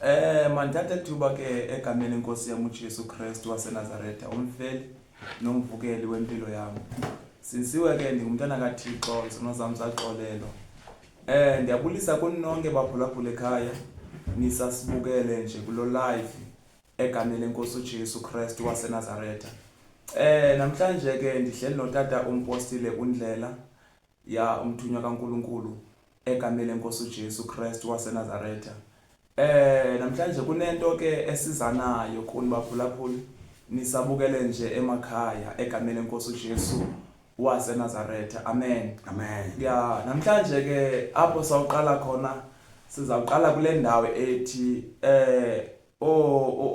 Mandithathe thuba ke egameni lenkosi yam uJesu Kristu waseNazaretha, umfeli nomvukeli wempilo yam. Sinsiwe ke ndingumntana kaThixo, izono zam zaxolelwa. Ndiyabulisa kuni nonke baphulaphula ekhaya nisasibukele nje kulo live egameni lenkosi uJesu Kristu waseNazaretha. Namhlanje ke ndihleli notata umpostile uNdlela ya umthunywa kaNkuluNkulu egameni lenkosi uJesu Kristu waseNazaretha. Namhlanje kunento ke esizanayo kuni baphulaphuli nisabukele nje emakhaya egameni lenkosi uJesu waseNazaretha. Amen. Amen. Ya, namhlanje ke apho sawuqala khona sizawuqala kule ndawo ethi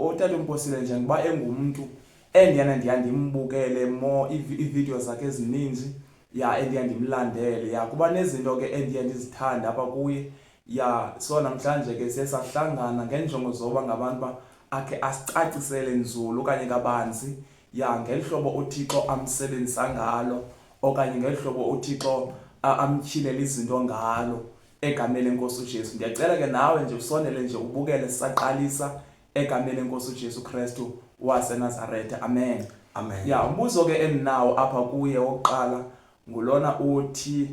utata uMposile njengoba engumntu endiyana ndiya ndimbukele more iividiyo zakhe ezininzi, ya endiya ndimlandele, ya kuba nezinto ke endiye ndizithande apha kuye. Ya, so namhlanje ke siye sahlangana ngenjongo zoba ngabantu ba akhe asicacisele nzulu okanye kabanzi, ya ngeli hlobo uThixo amsebenzisa ngalo okanye ngeli hlobo uThixo amtyhilela izinto ngalo egameni lenkosi uJesu. Ndiyacela ke nawe nje usondele nje ubukele sisaqalisa egameni lenkosi uJesu Kristu waseNazaretha. Amen. Amen. Ya, umbuzo ke endinawo apha kuye wokuqala ngulona uthi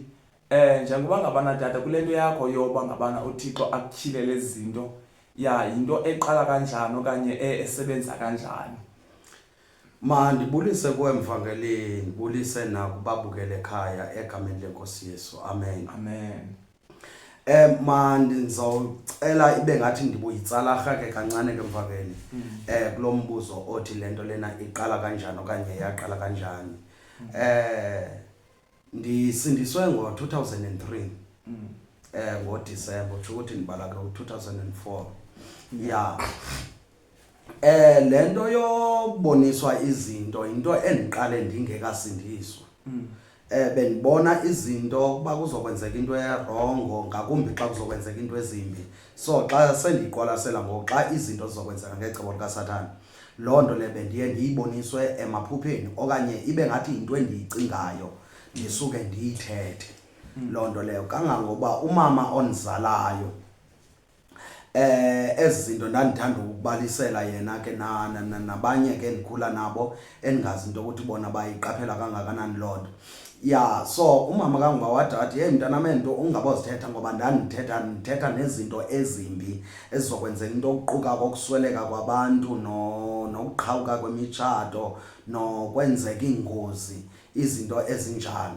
njengoba ngabana tata kule nto yakho yoba ngabana uThixo akutyhilele izinto, ya yinto eqala kanjani okanye esebenza kanjani? Ma ndibulise kuwe mvangeli, ndibulise nakubabukele ekhaya egameni lenkosi Yesu. Amen. Amen. Ma ndizawucela ibe ngathi ndibuyitsalarha ke kancane ke mvangeli. Kulo mbuzo othi lento lena iqala kanjani okanye yaqala kanjani. Ndisindiswe ngo-2003. NgoDisemba, utsho ukuthi ndibala ke u-2004. Ya. Lento yoboniswa izinto into endiqale ndingekasindiswa. Bendibona izinto kuba kuzokwenzeka into erongo, ngakumbi xa kuzokwenzeka into ezimbi. So xa sendiqwalasela ngoku xa izinto zizokwenzeka ngecebo likaSathana, loo nto le bendiye ndiyiboniswe emaphupheni okanye ibe ngathi yinto endiyicingayo ndisuke ndiyithethe loo nto leyo. Kangangoba umama ondizalayo ezi zinto ndandithanda ukubalisela yena ke nabanye ke endikhula nabo endingazi into yokuthi bona bayiqaphela kangakanani loo nto. Ya, so umama kanguba wade wathi, hey mntanam, ento ungabozithetha, ngoba ndandithetha ndithetha nezinto ezimbi ezizokwenzeka, into okuquka kokusweleka kwabantu nokuqhawuka kwemitshato nokwenzeka iingozi, izinto ezinjalo.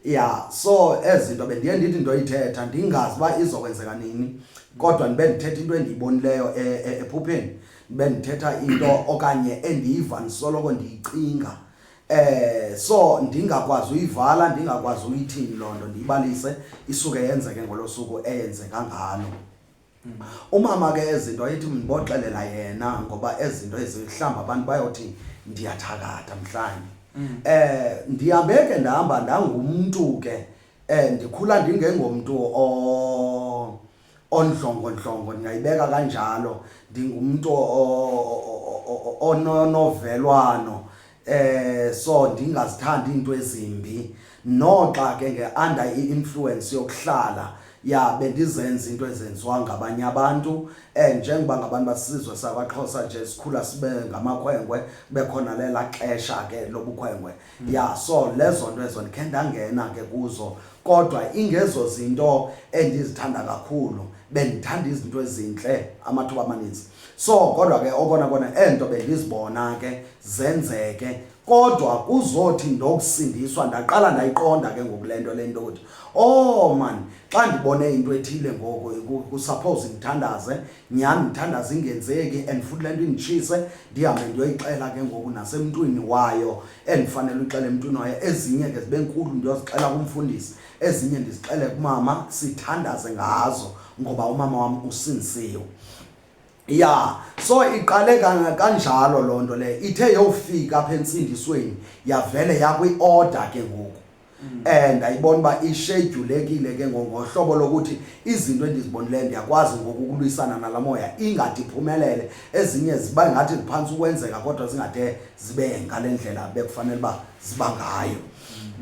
Ya, so ezi zinto bendiye ndithi ndoyithetha ndingazi uba izokwenzeka nini, kodwa ndibe ndithetha into endiyibonileyo ephupheni, ndibe ndithetha into okanye endiyiva ndisoloko ndiyicinga. So ndingakwazi uyivala, ndingakwazi uyithini loo nto, ndiyibalise isuke yenzeke ngolo suku eyenzeka ngalo. Umama ke ezinto ayithi ndiboxelela yena, ngoba ezinto ezihlamba abantu bayothi ndiyathakatha mhlawumbi. Ndihambe ke ndahamba ndangumntu ke, ndikhula ndingengomntu ondlongondlongo, ndingayibeka kanjalo. Ndingumntu onovelwano, so ndingazithandi iinto ezimbi. Noxa ke nge-under i-influence yokuhlala, ya bendizenza into ezenziwa ngabanye abantu, njengoba ngabantu basizwe sakwaXhosa nje sikhula sibe ngamakhwenkwe, bekhona lela xesha ke lobukhwenkwe. Ya, so lezo nto ezo ndikhe ndangena ke kuzo, kodwa ingezo zinto endizithanda kakhulu. Bendithanda izinto ezintle amathuba amaninzi. So kodwa ke okona kona ento bendizibona ke zenzeke, kodwa kuzothi ndokusindiswa ndaqala ndayiqonda ke ngoku le nto, le nto ukuthi oh man, xa ndibone into ethile ngoku kusuppose ndithandaze nyhani, ndithandaze ingenzeki, and futhi le nto inditshise, ndihambe ndiyoyixela ke ngoku nasemntwini wayo endifanele uyixela emntwini wayo. Ezinye ke zibe nkulu ndiyozixela kumfundisi, ezinye ndizixele kumama, sithandaze ngazo ngoba umama wam usindisiwe. Ya, so iqale kanjalo loo nto leyo. Ithe yofika apha entsindisweni yavele yakwi-order ke ngoku. Ndayibona uba ishedyulekile ke ngoku ngohlobo lokuthi izinto endizibonileyo ndiyakwazi ngoku ukulwisana nalaa moya, ingade iphumelele. Ezinye ziba ngathi ziphantsi ukwenzeka kodwa zingade zibe ngale ndlela bekufanele uba ziba ngayo.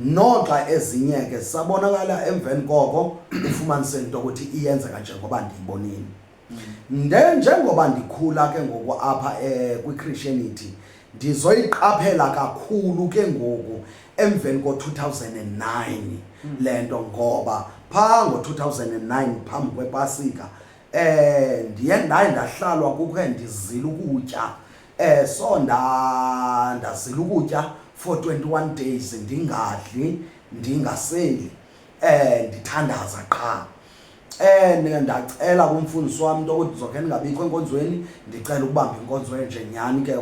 Noxa ezinye ke zisabonakala emveni koko, ufumanise into yokuthi iyenzeka njengoba ndiyibonile. Nde njengoba ndikhula ke ngoku apha kwiChristianity, ndizoyiqaphela kakhulu ke ngoku emveni ko-2009 le nto, ngoba phaa ngo-2009 phambi kwepasika ndiye ndaye ndahlalwa kukhe ndizila ukutya. So ndazila ukutya for 21 days, ndingadli, ndingaseli, ndithandaza qha. Ndacela kumfundisi wami into yokuthi ndizokhe ndingabikho enkonzweni, ndicela ukubamba inkonzo enje. Nyhani ke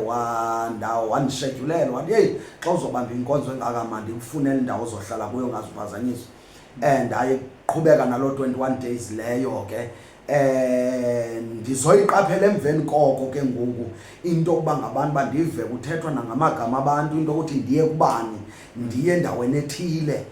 wandishedyulela, wathi, "Yeyi, xa uzobamba inkonzo engaka, mandikufunele indawo ozohlala kuyo, ungazuphazanyiswa." Ndaye qhubeka naloo 21 days leyo ke. Ndizoyiqaphela emveni koko ke ngoku into yokuba ngabantu bandive kuthethwa nangamagama abantu, into yokuthi ndiye kubani, ndiye endaweni ethile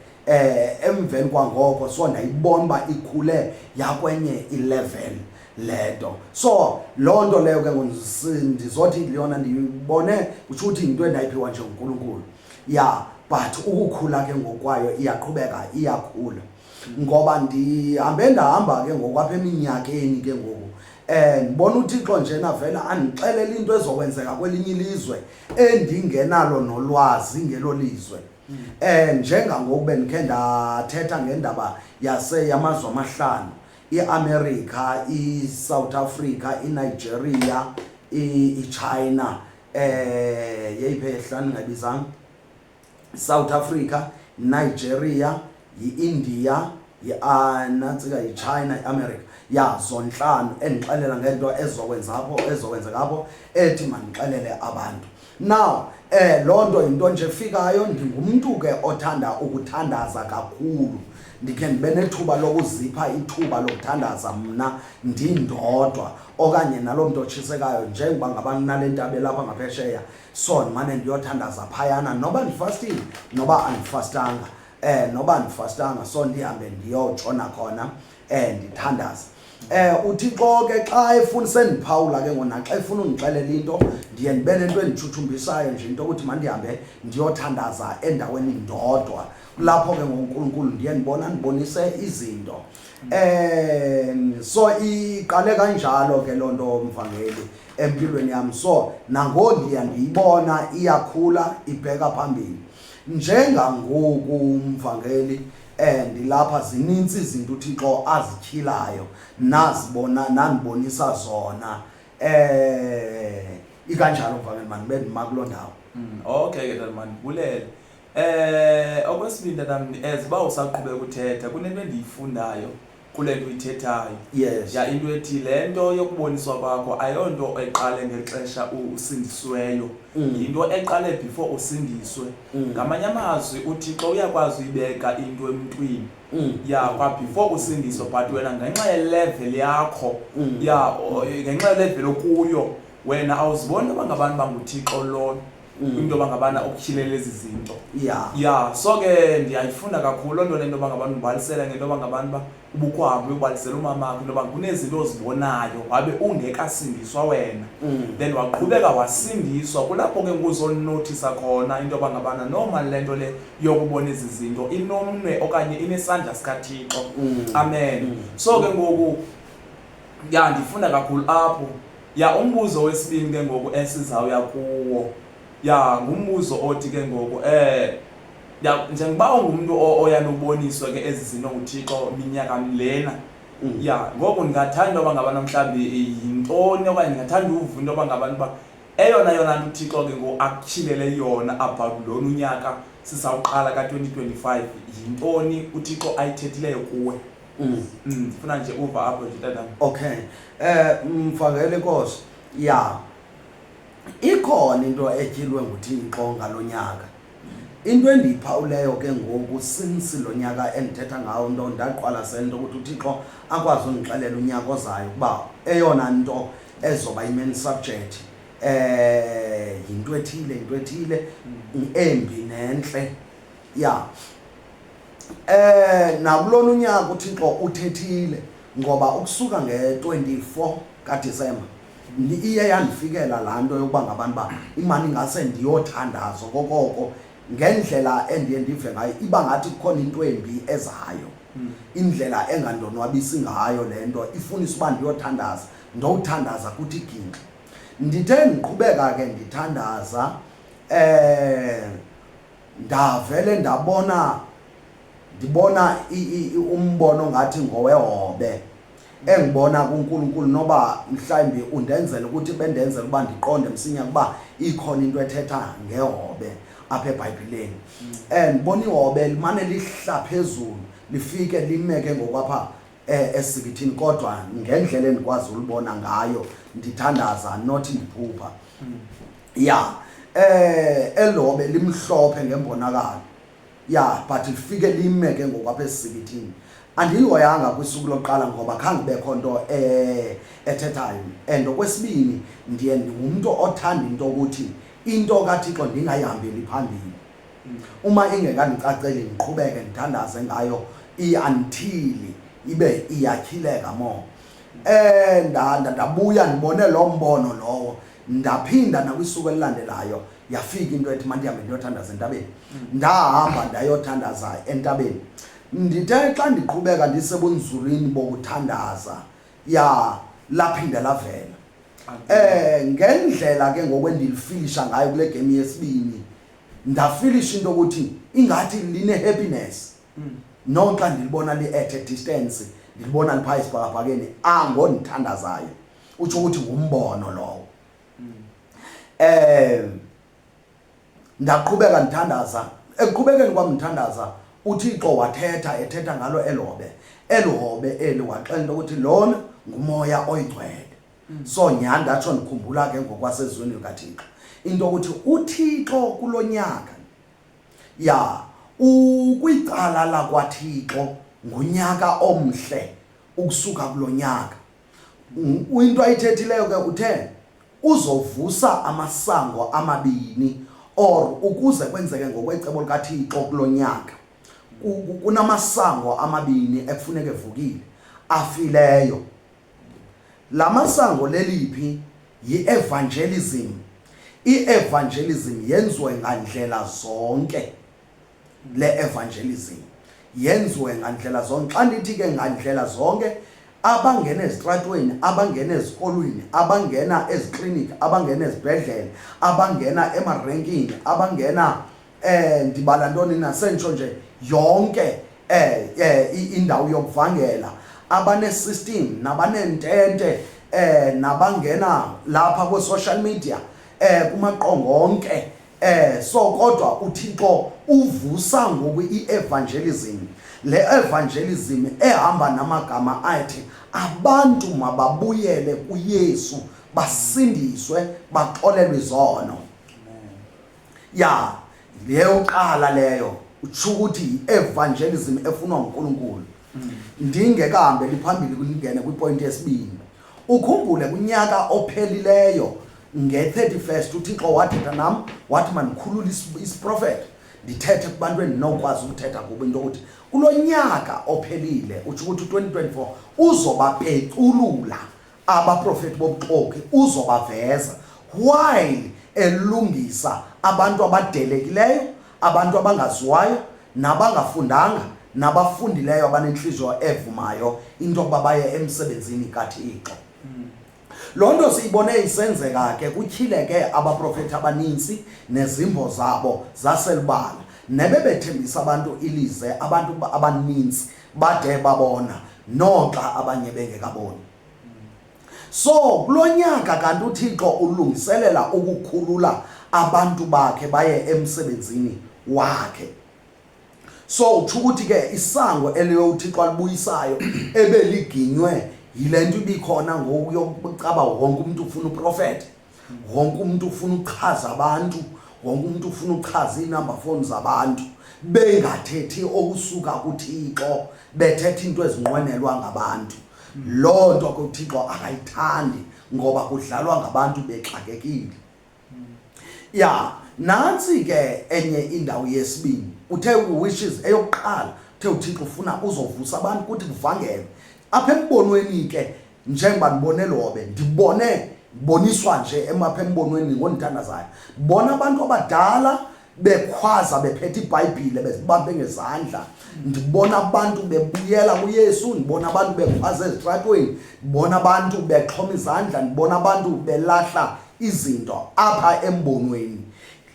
emveni kwangoko. So ndayibona uba ikhule yakwenye ilevel le nto. So loo nto leyo ke ngoku ndizothi yona ndiyibone kutsho ukuthi yinto endayiphiwa nje nguNkulunkulu, ya. But ukukhula ke ngokwayo iyaqhubeka, iyakhula, ngoba ndihambe ndahamba ke ngoku apha eminyakeni ke ngoku, ndibona uThixo njena vele andixelela into ezokwenzeka kwelinye ilizwe endingenalo nolwazi ngelo lizwe. Njengangoku bendikhe ndathetha ngendaba yase yamazwe amahlanu, iAmerica, iSouth Africa, iNigeria, iChina, yeyiphi ehlanu ngayibizanga? South Africa, Nigeria, yi-India, yi-nantsika, yiChina, iAmerica, ya, zontlanu, endixelela ngento ezokwenza apho, ezokwenzeka apho, ethi mandixelele abantu. Now loo nto yinto nje efikayo. Ndingumntu ke othanda ukuthandaza kakhulu. Ndikhe ndibe nethuba lokuzipha ithuba lokuthandaza mna ndindodwa okanye naloo mntu otshisekayo, njengoba ngaba nale ntaba elapha ngaphesheya. So ndimane ndiyothandaza phayana, noba ndifastile noba andifastanga, noba andifastanga. So ndihambe ndiyotshona khona, ndithandaze. UThixo ke xa efuna sendiphawula ke ngona, xa efuna undixelela into, ndiye ndibe nento enditshutshumbisayo nje, into yokuthi mandihambe ndiyothandaza endaweni ndodwa. Kulapho ke ngoNkulunkulu ndiye ndibona ndibonise izinto. So iqale kanjalo ke loo nto, mvangeli, empilweni yam. So nangoku ndiya ndiyibona iyakhula, ibheka phambili. Njengangoku, mvangeli, ndilapha, zinintsi izinto uThixo azityhilayo, nazibona, nandibonisa zona. Ikanjalo, mvangeli, mandibe ndima kuloo ndawo. Okay ke tata, mandibulele. Okwesibini tata, as uba usaqhubeka uthetha, kunento endiyifundayo kule nto uyithethayo. Ya, into ethi le nto yokuboniswa kwakho ayonto eqale ngexesha usindisiweyo. Yinto eqale before usindiswe. Ngamanye amazwi, uThixo uyakwazi uyibeka into emntwini. Ya, kwa before usindiswe, but wena ngenxa yelevel yakho, ya, ngenxa yelevel okuyo wena, awuziboni uba ngabantu banguThixo lona into yoba ngabana ukutyhilela ezi zinto. Ya, so ke ndiyayifunda kakhulu loo nto le nto yoba ngabana undibalisela ngento yoba ngabana uba ubukuhamba uyobalisela umamakho into yoba kunezinto ozibonayo wabe ungekasindiswa wena. Then waqhubeka wasindiswa, kulapho ke ngoku uzonothisa khona into yoba ngabana noma le nto le yokubona ezi zinto inomnwe okanye inesandla sikaThixo. Amen. So ke ngoku, ya, ndifunda kakhulu apho. Ya, umbuzo wesibini ke ngoku esizawuya kuwo, ya, ngumbuzo othi ke ngoku, ya, njengoba ungumntu oyanoboniswa ke ezi zinto nguThixo minyaka lena, ya, ngoku ndingathanda into yoba ngabana mhlawumbi yintoni, okanye ndingathanda uva into yoba ngabana uba eyona yona nto uThixo ke ngoku akutyhilele yona about lona unyaka sizawuqala ka-2025, yintoni uThixo ayithethileyo kuwe? Ndifuna nje uva apho nje, tatam. Okay, mvangeli, inkosi ya, ikhona into etyhilwe nguThixo ngalonyaka. Into endiyiphawuleyo ke ngoku since lo nyaka endithetha ngawo, into ndaqwalasela into yokuthi uThixo akwazi undixelela unyaka ozayo ukuba eyona nto ezoba i-main subject yinto ethile, into ethile embi nentle. Ya, nakulona unyaka uThixo uthethile, ngoba ukusuka nge-24 kaDisemba iye yandifikela laa nto yokuba ngabantu uba imani ingase ndiyothandaza okokoko. Ngendlela endiye ndive ngayo, iba ngathi kukhona into embi ezayo, indlela engandonwabisi ngayo le nto ifunisa uba ndiyothandaza. Ndowuthandaza kuthi gingxi. Ndithe ndiqhubeka ke ndithandaza ndavele ndabona ndibona umbono ngathi ngowehobe engibona kuNkulunkulu noba mhlawumbi undenzela ukuthi bendenzela uba ndiqonde msinya ukuba ikhona into ethetha ngehobe apha eBhayibhileni. Ndibona ihobe limane lihla phezulu lifike lime ke ngokwapha esikithini, kodwa ngendlela endikwazi ulibona ngayo ndithandaza, not ndiphupha. Ya, elobe limhlophe ngembonakalo, ya, but lifike lime ke ngokwapha esikithini. Andiyihoyanga kwisuku lokuqala ngoba khange kubekho nto ethethayo, and okwesibini ndiye ndingumntu othanda into ukuthi into kaThixo ndingayihambeli phambili. Uma ingekandicaceli ndiqhubeke ndithandaze ngayo until ibe iyatyhileka more. Ndabuya ndibone lo mbono lowo, ndaphinda nakwisuku elilandelayo yafika into ethi mandihambe ndiyothandaza entabeni. Ndahamba ndayothandaza entabeni. Ndithe xa ndiqhubeka ndisebunzulwini bokuthandaza, ya, laphinda lavela. Ngendlela ke ngoku endilifilisha ngayo kule game yesibini, ndafilisha into ukuthi ingathi line happiness. Noxa ndilibona li at a distance, ndilibona lipha esibhakabhakeni angondithandazayo, utsho ukuthi ngumbono lowo. Ndaqhubeka ndithandaza. Ekuqhubekeni kwam ndithandaza, uThixo wathetha ethetha ngalo elobe. Elobe eli waxela into ukuthi lona ngumoya oyingcwele. So nyhani ndatsho ndikhumbula ke ngokwasezweni likaThixo into ukuthi uThixo kulonyaka, ya, ukwicala lakwaThixo ngunyaka omhle ukusuka kulonyaka. Into ayithethileyo ke uthe uzovusa amasango amabini, or ukuze kwenzeke ngokwecebo likaThixo kulonyaka kunamasango amabini ekufuneka evukile afileyo. Lamasango leliphi? Yi-evangelism. I-evangelism yenziwe ngandlela zonke. Le evangelism yenziwe ngandlela zonke. Xa ndithi ke ngandlela zonke, abangena ezitratweni, abangena ezikolweni, abangena ezikliniki, abangena ezibhedlele, abangena emarenkini, abangena ndibala ntoni na, sentsho nje yonke indawo yokuvangela, abane-system nabanentente, nabangena lapha kwe-social media, kumaqonga onke. So kodwa uThixo uvusa ngoku i-evangelism, le evangelism ehamba namagama athi abantu mababuyele kuYesu basindiswe baxolelwe izono. Ya, leyoqala leyo utsho ukuthi i-evangelism efunwa nguNkulunkulu. Ndingekahambeli phambili ndingene kwipoint yesibini, ukhumbule kunyaka ophelileyo nge-31st uThixo wathetha nam wathi mandikhulule isiprofeto, ndithethe kubantu endinokwazi ukuthetha kubo into yokuthi kulo nyaka ophelile, utsho ukuthi u-2024, uzobapeculula abaprofeti bobuxoki, uzobaveza while elungisa abantu abadelekileyo, abantu abangaziwayo nabangafundanga nabafundileyo abanentliziyo evumayo into yokuba baye emsebenzini kaThixo. Loo nto siyibone isenzeka ke, kutyhileke abaprofeti abaninzi nezimbo zabo zaselubala nebebethembisa abantu ilize, abantu abaninzi bade babona noxa abanye bengekaboni. So kulo nyaka kanti uThixo ulungiselela ukukhulula abantu bakhe baye emsebenzini wakhe. So utsho ukuthi ke isango eliyo uThixo alibuyisayo ebeliginywe yile nto ibikhona ngoku yokucaba wonke umuntu ufuna uprofeti, wonke umuntu ufuna uchaza abantu, wonke umuntu ufuna uchaza iinumber phone zabantu, bengathethi okusuka kuThixo, bethetha into ezinqwenelwa ngabantu. Loo nto ke uThixo akayithandi ngoba kudlalwa ngabantu bexakekile. Ya, nantsi ke enye indawo yesibini. Uthe wishes eyokuqala, uthe uThixo ufuna uzovusa abantu kuthi kuvangelwe. Apha embonweni ke njengoba ndibone lobe, ndibone boniswa nje emapha embonweni ngondithandazayo, bona abantu abadala. Bekhwaza bephethe iBhayibhile bezibambe ngezandla. Ndibona abantu bebuyela kuYesu, ndibona abantu bekhwaza ezitratweni, ndibona abantu bexhoma izandla, ndibona abantu belahla izinto apha embonweni.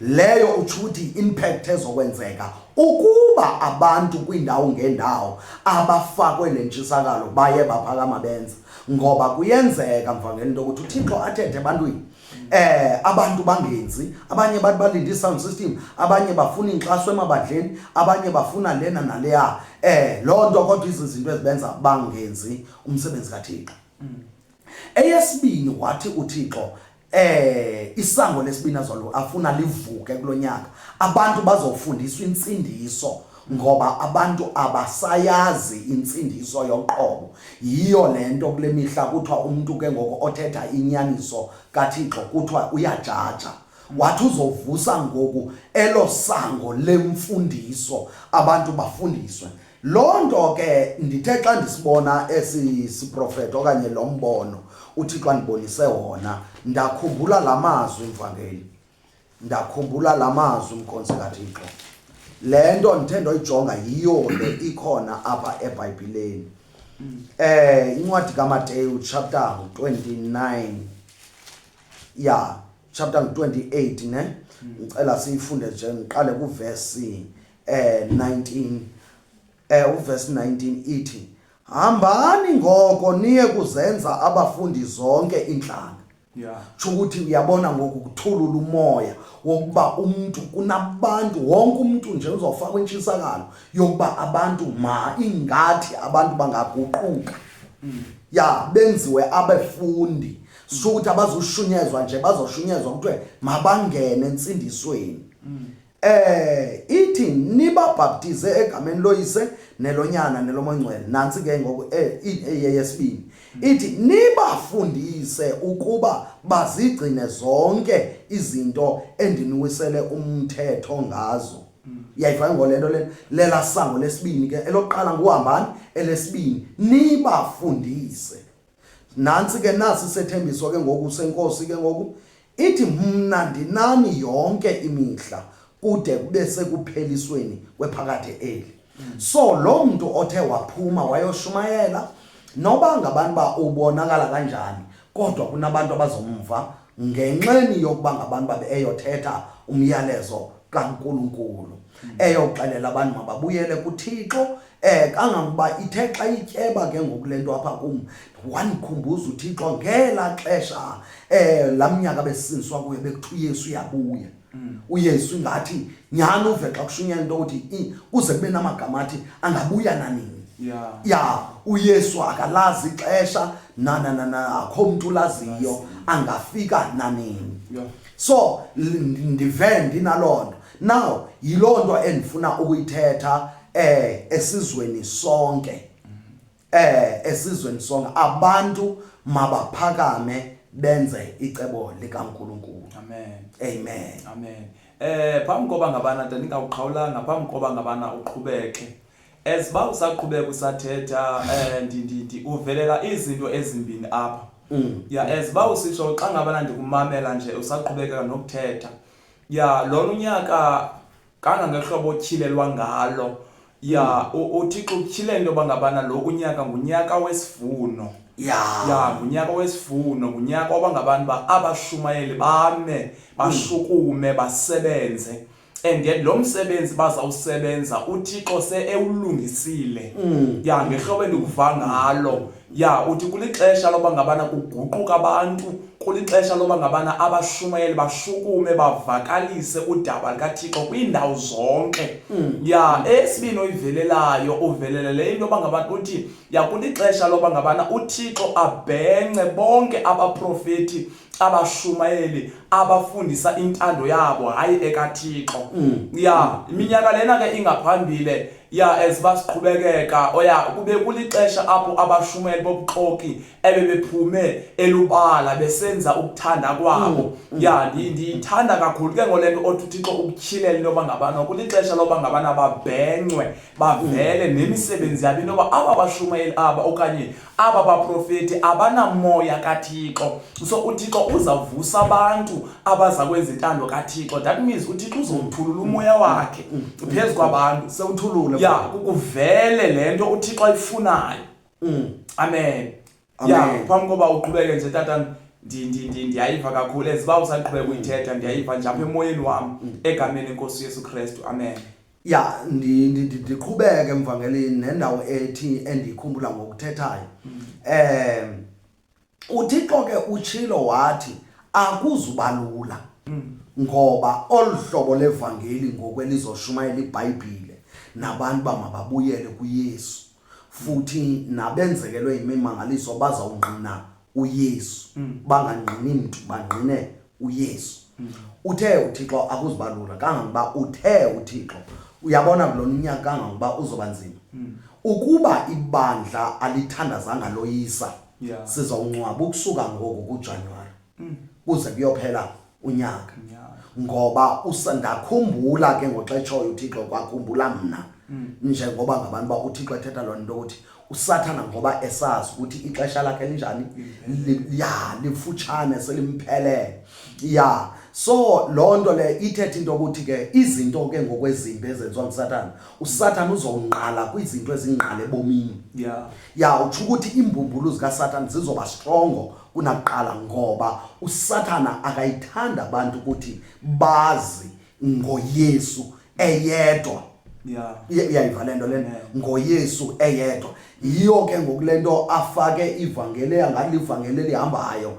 Leyo utsho ukuthi i-impact ezokwenzeka ukuba abantu kwiindawo ngeendawo abafakwe le ntshisakalo baye baphakama benza, ngoba kuyenzeka mvangeli into yokuthi uThixo athethe ebantwini, abantu bangenzi, abanye bathi balinde i-sound system, abanye bafuna inkxaso emabandleni, abanye bafuna lena naleya. Loo nto kodwa izizinto ezibenza bangenzi umsebenzi kaThixo. Eyesibini, wathi uThixo isango lesibini azolo afuna livuke kulonyaka, abantu bazofundiswa intsindiso, ngoba abantu abasayazi intsindiso yoqobo. Yiyo lento kule mihla kuthiwa umuntu ke ngoku othetha inyaniso kaThixo kuthiwa uyajaja. Wathi uzovusa ngoku elo sango lemfundiso, abantu bafundiswe. Loo nto ke ndithe xa ndisibona esi siprofeto okanye lo mbono uThixo andibonise wona, ndakhumbula la mazwi mvangeli, ndakhumbula la mazwi mkhonzi kaThixo. Le nto ndithe ndoyijonga yiyo le ikhona apha eBhayibhileni. Incwadi kaMateyu chapter 29, ya chapter 28 ne, ngicela siyifunde nje, ngiqale kuverse 19. Uverse 19 ithi, hambani ngoko niye kuzenza abafundi zonke iintlanga. Tsho ukuthi uyabona ngoku kuthulula umoya wokuba umntu kunabantu, wonke umntu nje uzofakwa intshisakalo yokuba abantu ma ingathi abantu bangaguquka. Ya benziwe abefundi. Sho ukuthi abazoshunyezwa nje, bazoshunyezwa kuthiwe mabangene entsindisweni. Ithi nibabhaptize egameni loYise neloNyana neloMoya Ongcwele. Nantsi ke ngoku eyesibini. Ithi nibafundise ukuba bazigcine zonke izinto endiniwisele umthetho ngazo. Uyayiva ngo le nto le, lela sango lesibini ke, elokuqala nguhambani, elesibini nibafundise. Nantsi ke nasi isethembiso ke ngoku senkosi ke ngoku, ithi mna ndinani yonke imihla kude kube sekuphelisweni kwephakade eli. So lo mntu othe waphuma wayoshumayela, noba ngabantu ba ubonakala kanjani, kodwa kunabantu abazomva ngenxeni yokuba ngabantu babe eyothetha umyalezo kaNkulunkulu, eyoxelela abantu mababuyele kuThixo. Kangangokuba ithe xa ityeba ke ngoku le nto apha kum, wandikhumbuza uThixo ngela xesha laa mnyaka besindiswa kuyo, bekuthiwa uYesu uyabuya. uYesu ingathi nyhani uve xa kushunyelwa into yokuthi kuze kube namagama athi angabuya nanini. Ya uYesu akalazi ixesha, na, na, na, na, akho mntu ulaziyo, angafika nanini. So ndive ndinaloo nto. Now yiloo nto endifuna ukuyithetha esizweni sonke. Esizweni sonke abantu mabaphakame benze icebo likaNkulunkulu. Amen. Amen. Amen. Phambi koba ngabana ndingawuqhawulanga, phambi koba ngabana uqhubeke. As ba usaqhubeka usathetha, uvelela izinto ezimbini apha. Ya, as ba usitsho xa ngabana ndikumamela nje usaqhubekeka nokuthetha. Ya, lona unyaka kangangehlobo otyhilelwa ngalo. Ya, uThixo utyhile into yoba ngabana lo unyaka ngunyaka wesivuno. Ya, ngunyaka wesivuno, ngunyaka oba ngabantu ba abashumayeli bame, bashukume, basebenze. And yet lo msebenzi bazawusebenza uThixo se ewulungisile. Ya, ngehlobo endikuva ngalo. Ya, uthi kulixesha loba ngabana kuguquka abantu, kulixesha loba ngabana abashumayeli bashukume bavakalise udaba likaThixo kwiindawo zonke. Ya, eyesibini oyivelelayo, uvelele into yoba ngabana uthi ya kulixesha loba ngabana uThixo abhence bonke abaprofeti, abashumayeli abafundisa intando yabo hayi ekaThixo. Ya, iminyaka lena ke ingaphambile, ya as basiqhubekeka, oya kube kulixesha apho abashumayeli bobuxoki ebebephume elubala besenza ukuthanda kwabo. Ya, ndiyithanda kakhulu ke ngole nto othi uThixo ukutyhilela into yoba ngabana kulixesha loba ngabana babhencwe bavele nemisebenzi yabo, into yoba aba bashumayeli aba okanye aba baprofeti abanamoya kaThixo. So uThixo uzavusa abantu abaza kwenza intando kaThixo. That means uThixo uzowuthulula umoya wakhe phezu kwabantu. Sewuthulule. Ya, kukuvele le nto uThixo ayifunayo. Amen. Ya, phambi koba uqhubeke nje tata, ndiyayiva kakhulu eziba usaqhubeka uyithetha, ndiyayiva nje apha emoyeni wam, egameni lenkosi Yesu Kristu. Amen. Ya, ndiqhubeke emvangelini nendawo ethi endiyikhumbula ngokuthethayo. UThixo ke utshilo wathi akuzuba lula, ngoba olu hlobo levangeli ngokwelizoshumayela iBhayibhile nabantu bamababuyele kuYesu, futhi nabenzekelwe imimangaliso bazawungqina uYesu, bangangqini mntu, bangqine uYesu. Uthe uThixo akuzuba lula, kangangokuba uthe uThixo uyabona kulona unyaka kangangokuba uzoba nzima. Ukuba ibandla alithandazanga loyisa, sizawungcwaba ukusuka ngoku kuJanuary kuze kuyophela unyaka. Ngoba ndakhumbula ke ngoxetshoyo uThixo, kwakhumbula mna njengoba ngabantu ba uThixo ethetha loo nto ukuthi uSathana ngoba esazi ukuthi ixesha lakhe linjani, ya, lifutshane, selimphelele. Ya, so loo nto le ithetha into yokuthi ke izinto ke ngokwezimbi ezenziwa nguSathana, uSathana uzowungqala kwizinto ezingqala ebomini. Ya, utsho ukuthi iimbumbulu zikaSathana zizoba strongo kunakuqala, ngoba uSathana akayithanda abantu ukuthi bazi ngoYesu eyedwa. Uyayiva le nto lena? NgoYesu eyedwa. Yiyo ke ngoku le nto afake ivangeli angathi livangeli elihambayo,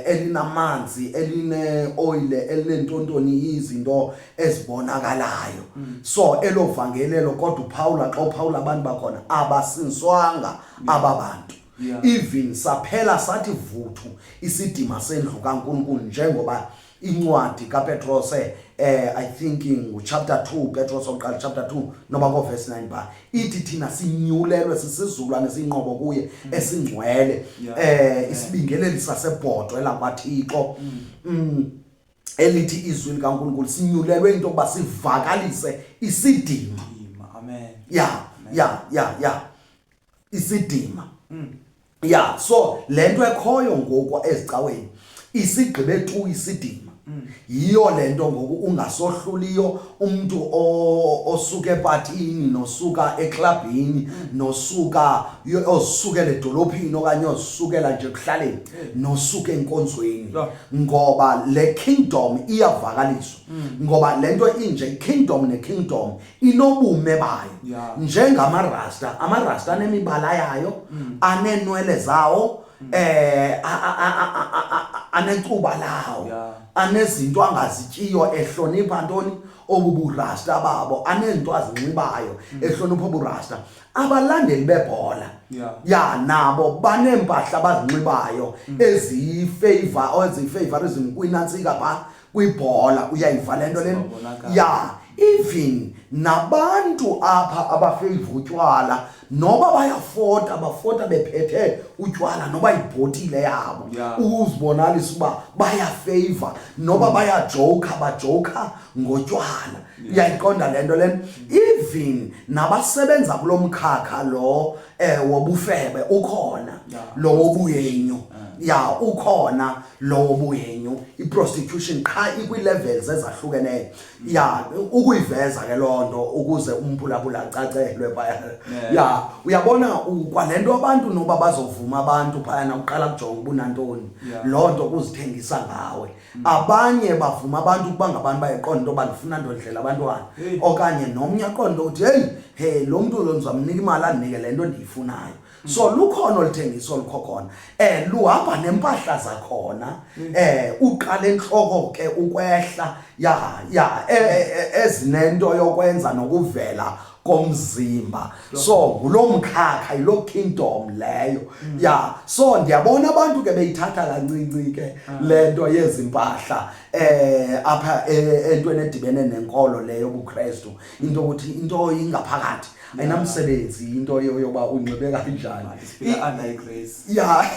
elinamanzi, eline-oil, elinentontoni, izinto ezibonakalayo. So elo vangeli elo, kodwa uphawula xa uphawula abantu bakhona abasinswanga aba bantu. Even saphela sathi vuthu isidima sendlu kaNkulunkulu, njengoba incwadi kaPetros, I think ngu-chapter 2, Petros oqala chapter 2 noba ngo verse 9 ba ithi thina sinyulelwe sisizukulwane siyinqobo kuye, esingcwele, isibingeleli sasebhodwe lakwaThixo, elithi izwi likaNkulunkulu, sinyulelwe into yokuba sivakalise isidima. Amen. Ya, isidima. Ya, so le nto ekhoyo ngoku ezicaweni isigqibe tu isidima. Yiyo le nto ngoku ungasohluliyo umntu osuka epatini nosuka eklabhini nosuka ozisukela edolophini okanye ozisukela nje ekuhlaleni nosuka enkonzweni, ngoba le kingdom iyavakaliswa. Ngoba le nto inje, i-kingdom ne-kingdom inobume bayo. Njengamarasta, amarasta anemibala yayo, aneenwele zawo, anecuba lawo, anezinto angazityiyo ehlonipha ntoni, obu burasta babo, anezinto azinxibayo ehlonipha oburasta. Abalandeli bebhola, ya, nabo baneempahla abazinxibayo eziyifavor, eziyifavorism kwinantsika phaa kwibhola. Uyayiva le nto lena? Siyabonakala. Ya, even nabantu apha abafeyiva utywala, noba bayafota, bafota bephethe utywala noba yibhotile yabo, ukuzibonalisa uba bayafeyiva, noba bayajoka, bajoka ngotywala. Uyayiqonda le nto lena? Even nabasebenza kulo mkhakha lo wobufebe ukhona, lo wobuhenyu, ya, ukhona lo wobuhenyu, i-prostitution, qha ikwi-levels ezahlukeneyo. Ya, ukuyiveza ke loo nto ukuze umphulaphula acacelwe phaya. Ya, uyabona kwale nto abantu noba bazovuma abantu phayana, uqala kujonga uba unantoni. Loo nto kuzithengisa ngawe. Abanye bavuma abantu ukuba ngabantu bayiqonda into yoba ndifuna ndondlela abantwana. Okanye nomnye aqonde uthi heyi, he, lo mntu lo ndizamnika imali andinike le nto ndiyifunayo. So lukhona oluthengiso olukho khona, luhamba nempahla zakhona, uqala enhloko ke ukwehla, ya, ya, ezinento yokwenza nokuvela. Komzimba. So ngulo mkhakha, yilo kingdom leyo. Ya, so ndiyabona abantu ke beyithatha kancinci ke le nto yezimpahla apha entweni edibene nenkolo leyo yobuKristu, into ukuthi into ingaphakathi ayinamsebenzi, into yoba unxibe kanjani. Siphila under igrace. Ya,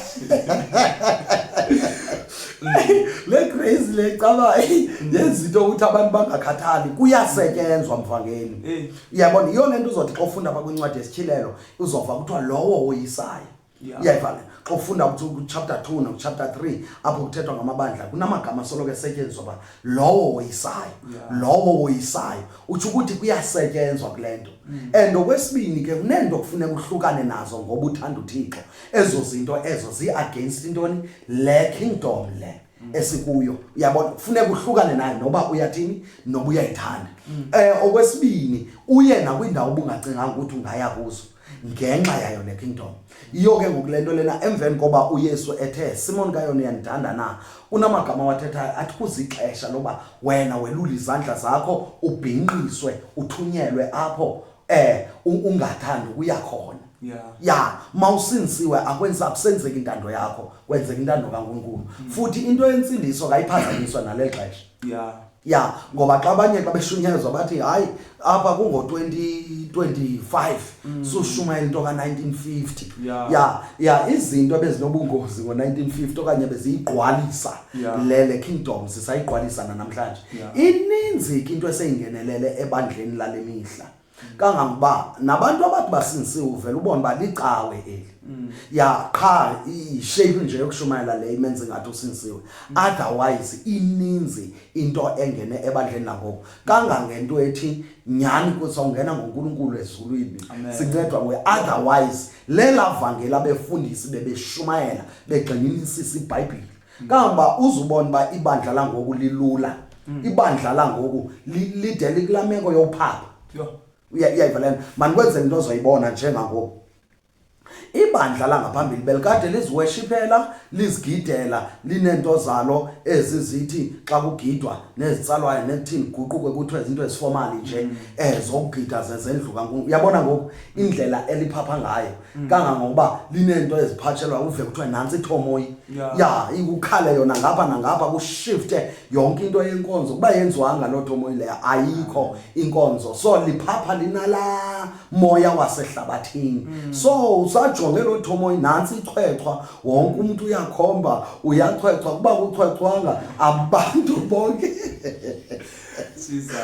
le grace le caba yenza into ukuthi abantu bangakhathali, kuyasetyenzwa, mvangeli. Uyabona, yiyo le nto uzothi xa ufunda apha kwincwadi yesityhilelo uzova kuthiwa lowo woyisayo. Uyayiva le, xa ufunda kuchapter 2 nakuchapter 3 apho kuthethwa ngamabandla, kunamagama asoloko esetyenziswa uba lowo woyisayo. Lowo woyisayo utsho ukuthi kuyasetyenzwa kule nto. And okwesibini ke, kuneento kufuneka uhlukane nazo ngoba uthanda uThixo. Ezo zinto ezo zi-against intoni? Le kingdom le esikuyo. Uyabona, kufuneka uhlukane nayo noba uyathini, noba uyayithanda. Okwesibini, uye nakwindawo ubungacinganga ukuthi ungaya kuzo ngenxa yayo le kingdom. Yiyo ke ngoku le nto lena, emveni koba uYesu ethe, "Simon kaYona, uyandithanda na?" unamagama awathethayo athi kuzixesha loba wena welule izandla zakho, ubhinqiswe, uthunyelwe apho ungathandi ukuya khona. Ya, mawusinsiwe akwenza akusenzeki intando yakho, kwenzeka intando kaNkulunkulu. Futhi into yentsindiso kayiphazanyiswa naleli xesha. Ya, ngoba xa abanye xa beshunyezwa bathi hayi, apha kungo-2025, sushumayela into ka-1950. Ya, izinto ebezinobungozi ngo-1950 okanye beziyigqwalisa le kingdom zisayigqwalisa nanamhlanje. Ininzi ke into eseyingenelele ebandleni lale mihla, kangangokuba nabantu abathi basindisiwe uvele ubone uba licawe eli. Ya, qha ishape nje yokushumayela le imenze ngathi usindisiwe. Otherwise ininzi into engene ebandleni langoku, kangangento ethi nyhani kusawungena ngoNkulunkulu ezulwini. Amen. Sincedwa nguye. Otherwise lela vangeli abefundisi bebeshumayela begxininisisa iBhayibhile, kangangoba uzubona uba ibandla langoku lilula, ibandla langoku lide likulaa meko yophapha. Uyayiva le nto? Mandikwenzele into ozoyibona njengangoku. Ibandla langaphambili belikade liziweshiphela, lizigidela, lineento zalo ezi zithi xa kugidwa nezitsalwayo nekuthini guquke kuthiwe zinto ezifomali nje zokugida zezendlu kaNkulunkulu. Uyabona ngoku indlela eliphapha ngayo, kangangokuba lineento eziphatshelwa, uve kuthiwe nantsi ithomoyi. Ya, ikukhale yona ngapha nangapha, kushifte yonke into yenkonzo. Kuba yenziwanga loo thomoyi leyo, ayikho inkonzo. So liphapha linalaa moya wasehlabathini. So usajonge loo thomoyi, nantsi ichwechwa, wonke umntu uyakhomba, uyachwechwa. Kuba kuchwechwanga, abantu bonke Jesus.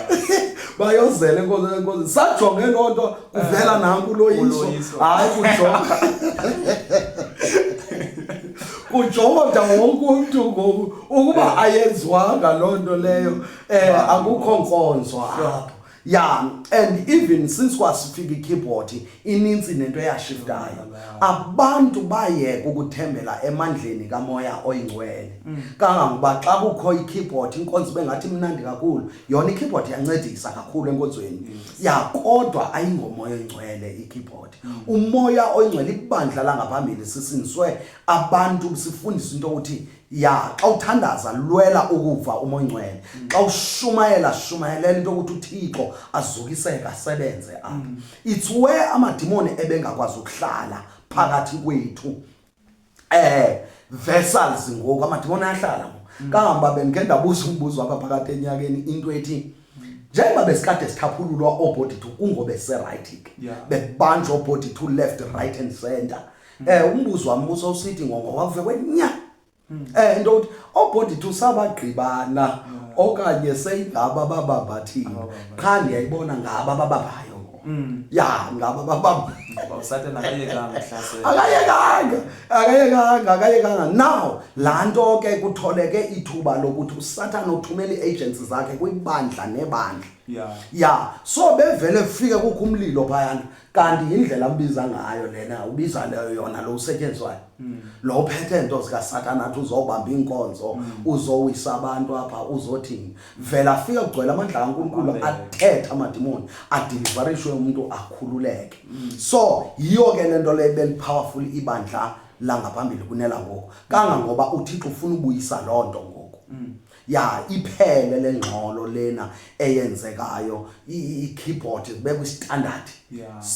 bayozela enkonzweni, enkonzweni sajonge loo nto, kuvela nanku uloyiso. Uloyiso. Hayi, kujonga kujonga wonke umntu ngoku ukuba ayenziwanga loo nto leyo, akukho nkonzo apho. Ya, and even since kwasifika i-keyboard, inintsi nento eyashiftayo. Abantu bayeka ukuthembela emandleni kaMoya Oyingcwele, kangangokuba xa kukho i-keyboard inkonzo ibe ngathi imnandi kakhulu. Yona i-keyboard iyancedisa kakhulu enkonzweni, ya, kodwa ayingoMoya Oyingcwele i-keyboard. UMoya Oyingcwele, ibandla langaphambili sisiniswe abantu, sifundiswe into yokuthi ya, xa uthandaza lwela ukuva uMoya Oyingcwele, xa ushumayela shumayelela into yokuthi uThixo azukiseke, asebenze apha. It's where amadimoni ebengakwazi ukuhlala phakathi kwethu vessels. Ngoku amadimoni ayahlala ngoku, kangangoba bendikhe ndabuza umbuzo apha phakathi enyakeni, into ethi njengoba besikade sithaphululwa oobody two, kungobe serayithi ke, bekubanjwa oobody two left, right and center, umbuzo wam usowusithi ngongo wakuve kwenya into yokuthi oobody two sabagqibana okanye seyingaba babambathini? Qha ndiyayibona ngaba babambayo ngoku. Ya, ngaba babamba. Ngoba uSathane akayekanga uhlasela. Akayekanga, akayekanga, akayekanga. Now laa nto ke kutholeke ithuba lokuthi uSathane uthumela ii-agents zakhe kwibandla nebandla. Ya, so bevele kufike kukho umlilo phayana, kanti yindlela ambiza ngayo lena, ubiza leyo yona lo usetyenziswayo, lo uphethe nto zikaSathana, athi uzobamba iinkonzo, uzowisa abantu apha, uzothini. Vele afike kugcwele amandla kaNkulunkulu. Amen. Athethe amadimoni, adeliverishwe umuntu, akhululeke. So yiyo ke le nto le belipowerful ibandla langaphambili kunela ngoku, kangangoba uThixo ufuna ubuyisa loo nto ngoku. Ya, iphele le ngxolo lena eyenzekayo, i-keyboard zibe kwi-standard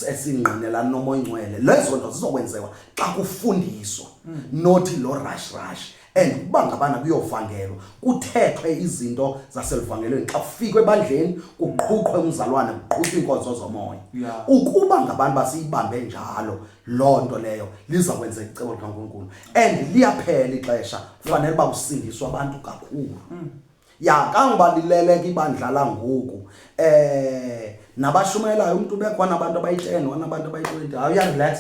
esingqinelana nomoya oyingcwele. Lezo nto zizokwenziwa xa kufundiswa, nothi lo rush rush and kuba ngabana kuyovangelwa, kuthethwe izinto zaseluvangelweni. Xa kufikwe ebandleni kuqhuqhwe umzalwane, kuqhutywe iinkonzo zomoya. Ukuba ngabantu basiyibambe njalo loo nto leyo, liza kwenzeka icebo likaNkulunkulu. And liyaphela ixesha, kufanele uba kusindiswa abantu kakhulu. Ya, kangoba lileleka ibandla langoku, nabashumayelayo umuntu ubekhona abantu abayi-10, wana abantu abayi-20, hayi, uyarelax,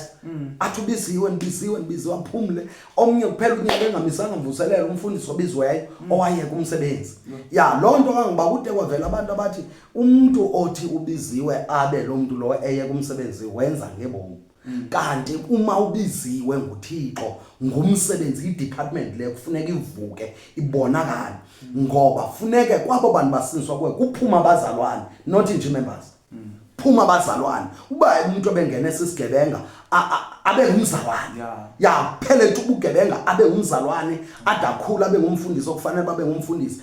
athi ubiziwe, ndibiziwe, ndibiziwe, aphumle. Omnye kuphela unyaka engamisanga mvuselelo, umfundisi obiziweyo owayeka umsebenzi. Ya, loo nto kangoba kude kwavela abantu abathi umntu othi ubiziwe abe lo mntu lo eyeka umsebenzi wenza ngebomi. Kanti uma ubiziwe nguThixo, ngumsebenzi, i-department leyo kufuneka ivuke ibonakale, ngoba funeke kwabo bantu basinswa kuwe kuphuma abazalwane, not nje members, phuma abazalwane. Uba umuntu ebengene sisigebenga abe ngumzalwane, ya, phele nje ubugebenga, abe ngumzalwane, adakhula abe ngumfundisi okufanele babe ngumfundisi,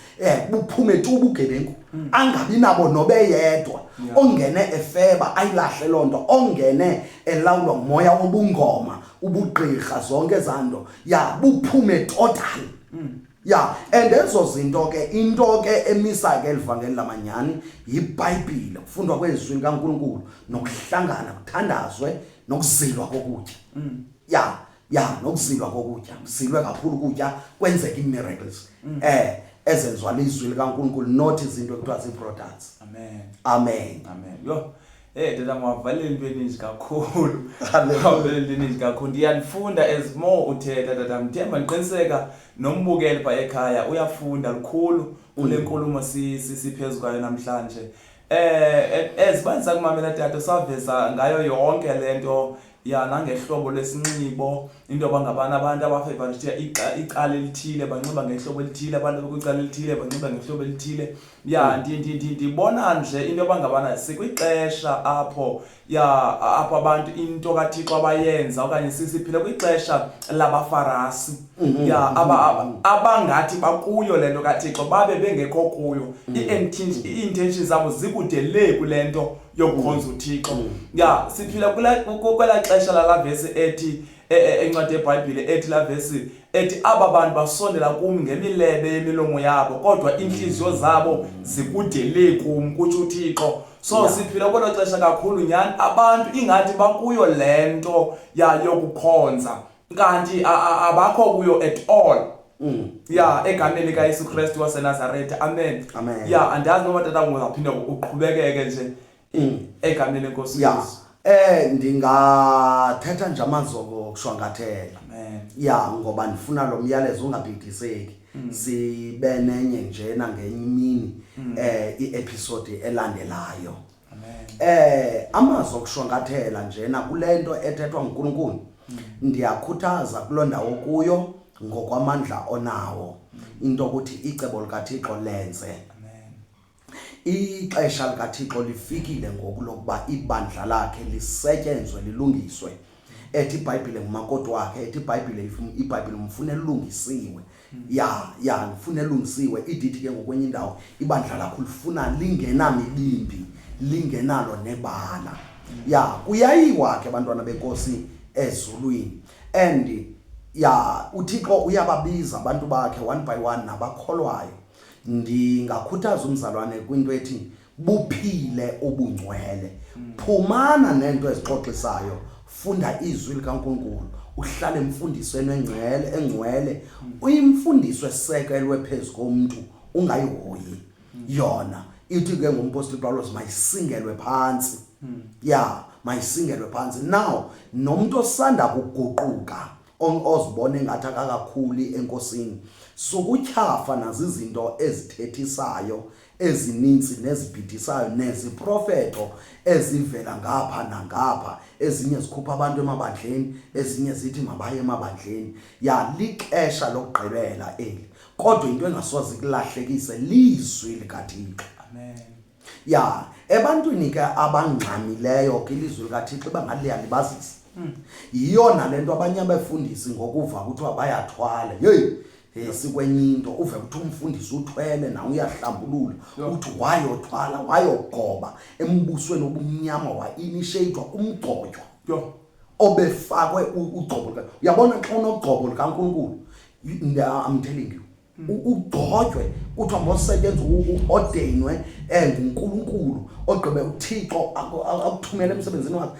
buphume tu ubugebengu, angabi nabo nobeyedwa. Ongene efeba ayilahle loo nto, ongene elawulwa ngumoya wobungoma, ubugqirha, zonke ezanto, ya, buphume total. Ya, and ezo zinto ke, into ke emisa ke elivangeli lamanyani yiBhayibhile, kufundwa kwezwi likaNkulunkulu, nokuhlangana kuthandazwe, nokuzilwa kokutya. Ya, nokuzilwa kokutya, kuzilwe kakhulu ukutya, kwenzeka ii-miracles ezenziwa lizwi likaNkulunkulu, not izinto ekuthiwa zii-products. Amen. Amen. Amen. Yho, tata, mawavalela into eninzi kakhulu. Hallelujah. Wavalela into eninzi kakhulu. Ndiyandifunda as more uthetha, tata. Ndithemba, ndiqiniseka nombukeli pha ekhaya uyafunda lukhulu kule nkulumo siphezu kwayo namhlanje. Ezibanisa kumamela, tata, saveza ngayo yonke le nto, ya, nangehlobo lesinxibo, into yoba ngabana abantu abafavorithe icala elithile banxiba ngehlobo elithile, abantu abakwicala elithile banxiba ngehlobo elithile. Ya, ndibona nje into yoba ngabana sikwixesha apho, ya, apho abantu into kaThixo abayenza, okanye siphila kwixesha labaFarasi, ya, abangathi bakuyo le nto kaThixo babe bengekho kuyo. Ii-intentions zabo zikude le kule nto yokukhonza uThixo. Ya, siphila kwelaa xesha lala vesi ethi encwadi yeBhayibhile, ethi laa vesi ethi aba bantu basondela kum ngemilebe yemilomo yabo, kodwa iintliziyo zabo zikude le kum, kutsho uThixo. So siphila kwelo xesha kakhulu nyhani, abantu ingathi bakuyo le nto yokukhonza, kanti abakho kuyo at all. Ya, egameni likaYesu Kristu waseNazaretha, amen. Amen. Ya, andazi noba, tata, ungaphinda uqhubekeke nje egameni lenkosi Yesu. Ndingathetha nje amazwi okushwankathela. Amen. Ya, ngoba ndifuna lo myalezo ungabhidiseki. Sibe nenye njena ngenye imini, i-episode elandelayo. Amen. Amazwi okushwankathela njena kule nto ethethwa nguNkulunkulu. Ndiyakhuthaza kuloo ndawo kuyo ngokwamandla onawo, into ukuthi icebo likaThixo lenze. Amen. Ixesha likaThixo lifikile ngoku lokuba ibandla lakhe lisetyenzwe, lilungiswe. Ethi iBhayibhile ngumakoti wakhe, ethi iBhayibhile umfuna elungisiwe. Ya, ya, ndifuna elungisiwe. Idithi ke ngokwenye indawo ibandla lakho lifuna lingenamibimbi, lingenalo nebala. Ya, kuyayiwa ke bantwana benkosi ezulwini. And ya, uThixo uyababiza abantu bakhe one by one nabakholwayo. Ndingakhuthaza umzalwane kwinto ethi buphile ubungcwele. Phumana nento ezixoxisayo, funda izwi likaNkulunkulu, uhlale emfundisweni engcwele, uyimfundiso esekelwe phezu komuntu, ungayihoyi yona. Ithi ke ngumpostoli Paulos mayisingelwe phantsi. Ya, mayisingelwe phantsi. Now nomuntu osanda kuguquka, ozibona engathi akakakhuli enkosini, sukutyhafa nazo izinto ezithethisayo ezininzi nezibhidisayo neziprofeto ezivela ngapha nangapha. Ezinye zikhupha abantu emabandleni, ezinye zithi mabaye emabandleni. Ya, lixesha lokugqibela eli, kodwa into engasoze ikulahlekise lizwi likaThixo. Amen. Ya, ebantwini ke abangxamileyo ke ilizwi likaThixo bangaliyalibazisa. Yiyona lento abanye abefundisi ngokuva kuthiwa bayathwala, hey. Eh sikwenye into uve kuthi umfundisi uthwele nawe uyahlambulula uthi wayothwala wayogoba embusweni obumnyama wa-initiatwa umgcotywa obefakwe ugcobo luka uyabona xa unogcobo lukaNkulunkulu I'm telling you ugcotywe kuthiwa mosebenza uordainwe eh nguNkulunkulu ogqibe uThixo akuthumele emsebenzini wakhe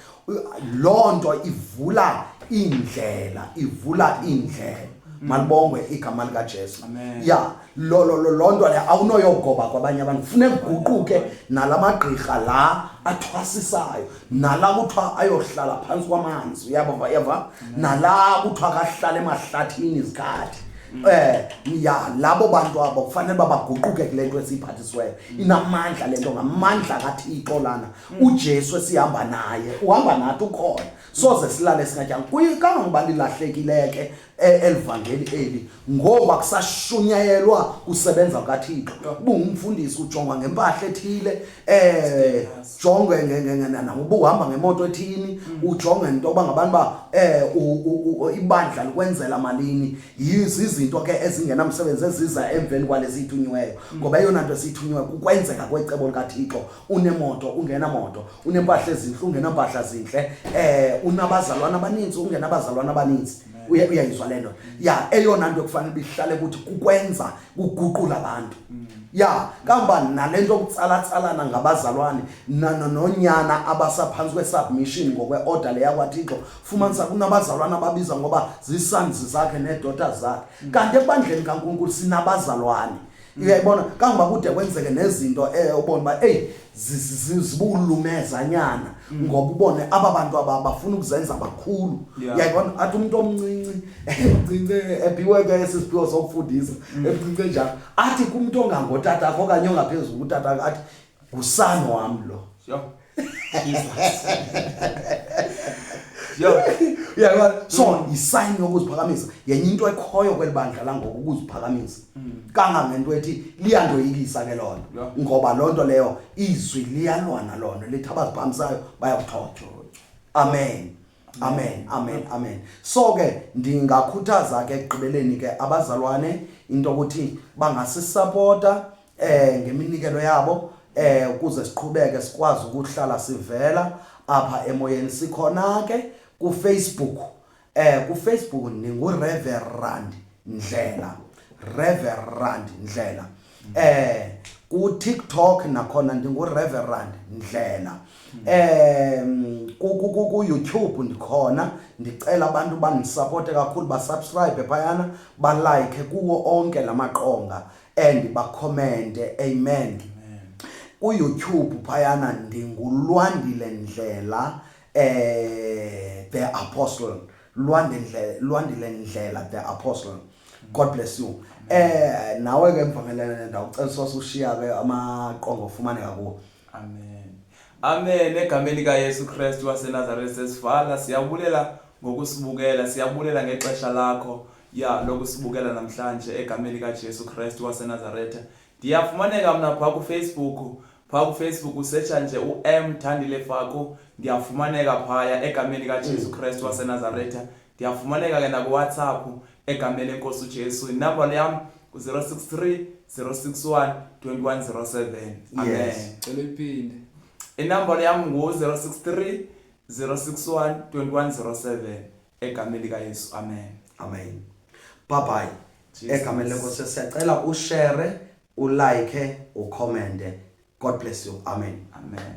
loo nto ivula indlela ivula indlela malibongwe igama likaJesu ya lo lo lo nto le awunoyogoba kwabanye abantu kufuneka uguquke nalamagqirha la athwasisayo nala kuthiwa ayohlala phantsi kwamanzi uyabava yava nala kuthiwa kahlala emahlathini izikhathi eh ya labo bantu abo kufanele babaguquke kule nto esiyiphathisiweyo inamandla lento ngamandla kaThixo lana uJesu esihamba naye uhamba nathi ukhona soze silale singatyanga kuye kangangoba lilahlekile ke e, elivangeli eli ngoku akusashunyayelwa kusebenza kukaThixo ubungumfundisi ujongwa ngempahla ethile eh jongwe ubuhamba ngemoto ethini mm. ujonge into yoba ngabantu ba eh ibandla likwenzela malini yizinto ke ezingenamsebenzi eziza emveni kwalezi ithunyiweyo mm. ngoba eyona nto esiyithunyiweyo kukwenzeka kwecebo likaThixo unemoto ungenamoto unempahla ezinhle ungenampahla zinhle eh unabazalwana abaninzi ungenabazalwana abaninzi uyayizwa lento ya eyona nto ekufanele ibihlale ukuthi kukwenza kuguqula abantu mm. ya kamba nalento yokutsala-tsalana ngabazalwane nonyana abasaphantsi kwe-submission ngokwe-order leya kwaThixo fumanisa kunabazalwane ababiza ngoba zii-sons zakhe nee-daughters zakhe mm. kanti ebandleni kaNkulunkulu sinabazalwane uyayibona kangoba kude kwenzeke nezinto eh ubona uba eyi zibulumezanyana mm. ngoba ubone aba bantu aba bafuna ukuzenza bakhulu uyayibona athi umuntu omncinci emncinci ephiwe ke esi siphiwo sokufundisa mm. emncinci njalo athi kumntu ongangotatakho okanye ongaphezulu kutatakho athi ngusana wam lo Yo. Uyayibona? So mm. yisign yokuziphakamisa. Yenye into ekhoyo kweli bandla langoku ukuziphakamisa. Mm. Kangangento ethi liyandoyikisa ke lona. Ngoba loo nto leyo izwi liyalwa nalona lithi abaziphakamisayo bayakuthotywa. Amen. Amen. Amen. Amen. So ke ndingakhuthaza ke ekugqibeleni ke abazalwane into ukuthi bangasisupporta eh ngeminikelo yabo eh ukuze siqhubeke sikwazi ukuhlala sivela apha emoyeni sikhona ke ku Facebook eh ku Facebook ningu Reverend Ndlela Reverend Ndlela eh ku TikTok nakhona ndingu Reverend Ndlela eh ku ku ku YouTube ndikhona ndicela abantu bandisupport kakhulu ba subscribe phayana ba like kuwo onke lamaqonga and bakhomente amen kuYouTube phayana ndinguLwandile Ndlela eh the apostle Lwandile Lwandile Ndlela the apostle God bless you eh nawe ke mvangelene ndawucela sosushiya ke amaqongo ofumaneka kuwo Amen. Amen egameni likaYesu Kristu waseNazaretha sesivala siyabulela ngokusibukela siyabulela ngexesha lakho ya lokusibukela namhlanje egameni likaJesu Kristu waseNazaretha ndiyafumaneka mna phaa kuFacebook phaa kuFacebook usetsha nje u-M Thandile Faku ndiyafumaneka phaya egameni likaJesu Kristu waseNazaretha ndiyafumaneka ke nakuWhatsApp egameni lenkosi uJesu inamba yam ku-063 061 2107 amen Yes. Cela uyiphinde. inamba yam ngu-063 061 2107 egameni likaYesu amen amen bye bye Jesus. egameni lenkosi siyacela ushare ulike ucommente god bless you amen amen.